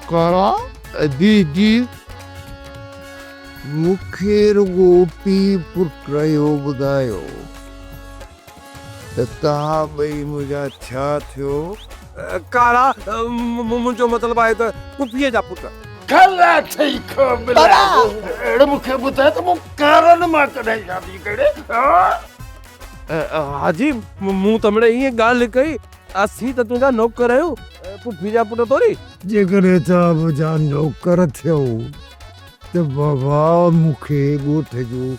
ڪارا ديدي مون کي رڳو پيء پٽ اهو ٻڌايو ته توهان ٻئي منهنجا ڇا ٿيو؟ ڪارا منهنجو مطلب آهي ته پڦيء جا پٽ. کل اٿئي کملا اڙي مون کي ٻڌاء ته مون ڪارن مان ڪڏهن شادي ڪئي؟ حاجي مون ته مڙئي ائين ڳالهه ڪئي، اسين ته تنهنجا نوڪر آهيون، پڦي جا پٽ ٿوري. جيڪڏهن توهان منهنجا نوڪر ٿيو ته بابا مون کي ڳوٺ جون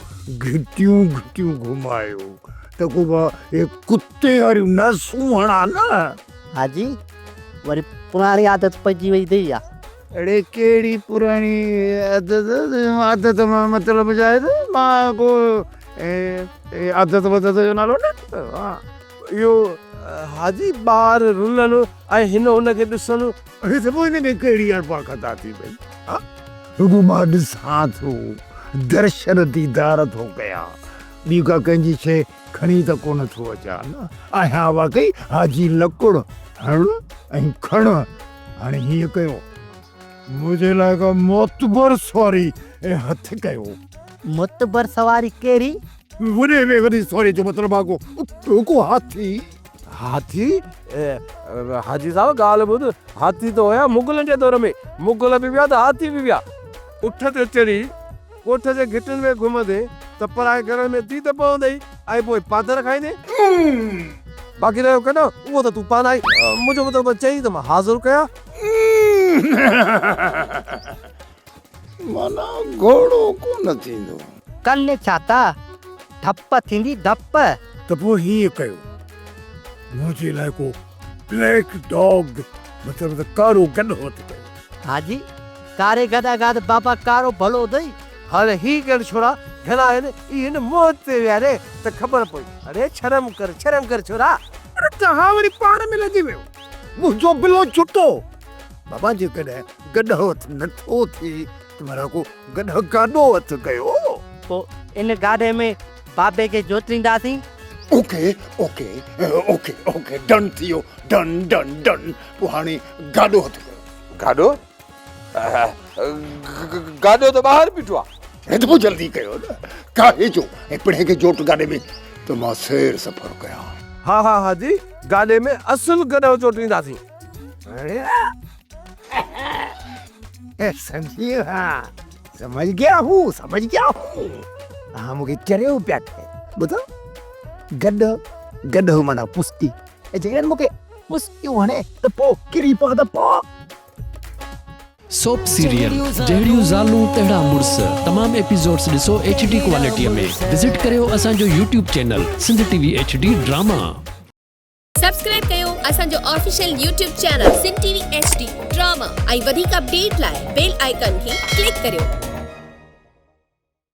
گهٽيون گهٽيون گهمايو ته ڪو مان اهي ڪتي واريون نسون هڻان نه. حاجي وري پراڻي عادت پئجي وئي اٿئي يا. اڙي ڪهڙي پراڻي عادت، عادت مان مطلب ڇا آهي ته مان ڪو عادت وادت جو نالو نه ها. اهو حاجي ٻار رلن ۽ هن هن کي ڏسن. اڙي ته پوء ان ۾ ڪهڙي ارپا خطا ٿي پئي ها. رڳو مان ڏسان ٿو، درشن ديدار ٿو ڪيان، ٻي ڪا ڪنهن جي شيء کڻي ته ڪونه ٿو اچان نه. آهيان واقعي حاجي لڪڙ هڻ ۽ کڻ. هاڻي هيئن ڪيو، منهنجي لاء ڪا معتبر سواري هٿ ڪيو. معتبر سواري ڪهڙي؟ وڏي ۾ وڏي سواري جو مطلب آ ڪو اٺ، ڪو هاٿي. هاٿي؟ حاجي صاحب ڳالهه ٻڌ، هاٿي ته هيا مغلن جي دور ۾، مغل به ويا ته هاٿي به ويا. اٺ تي چڙهي ڳوٺ جي گهٽين ۾ گهمندين ته پرائي گهرن ۾ ديد پوندئي ۽ پوء پادر کائيندين. باقي رهيو ڪڏهن، اهو ته تون پاڻ آئين. منهنجو مطلب چئين ته مان حاضر ڪيان. معنيٰ گهوڙو ڪونه ٿيندو. ڪن ڇا ته ڌپ ٿيندي ڌپ. ته پوء هيئن ڪيو، منهنجي لاء ڪو بليڪ ڊاگ مطلب ته ڪارو گڏهه هٿ ڪيو. حاجي، ڪاري گڏهه کان ته بابا ڪارو ڀلو اٿئي. هاڻي هي گڏ ڇورا گهڻا آهن، اهي هن منهن تي ويهاري ته خبر پوي. اڙي شرم ڪر، شرم ڪر ڇورا. اڙي توهان وري پاڻ ۾ لڳي ويو. منهنجو بلو ڇٽو. بابا جيڪڏهن گڏهه هٿ نه ٿو ٿئي ته ڀلا ڪو گڏهه گاڏو هٿ ڪيو. پوء ان گاڏي ۾ بابي کي جوترينداسين. Okay okay okay okay done ٿي ويو ڊن ڊن ڊن پوء هاڻي گاڏو هٿ ڪيو. گاڏو؟ گاڏو ته ٻاهر بيٺو آ. هي ته پوء جلدي ڪيو نه ڪاهي جو ۽ پڻهين کي جوٽ گاڏي ۾ ته مان سير سفر ڪيان. ها ها حاجي گاڏي ۾ اصل گڏهه جوٽينداسين. سمجهي ها سمجهه گيا هون سمجهه گيا هون توهان مون کي چريو پيا ڪيو ٻڌو گڏهه گڏهه معنيٰ پستي ۽ جيڪڏهن مون کي پستيون هڻي ته پوء ڪري پوان ته پوء. سوپ سيريل جهڙيون زالون تهڙا مڙس تمام ايپيسوڊس ڏسو ايڇ ڊي ڪوالٽي ۾ وزٽ ڪريو اسان جو YouTube channel Sindh T V H D drama. Subscribe ڪيو اسان جو official YouTube channel Sindh T V H D drama ۽ وڌيڪ اپڊيٽ لاء بيل آئيڪان کي ڪلڪ ڪريو.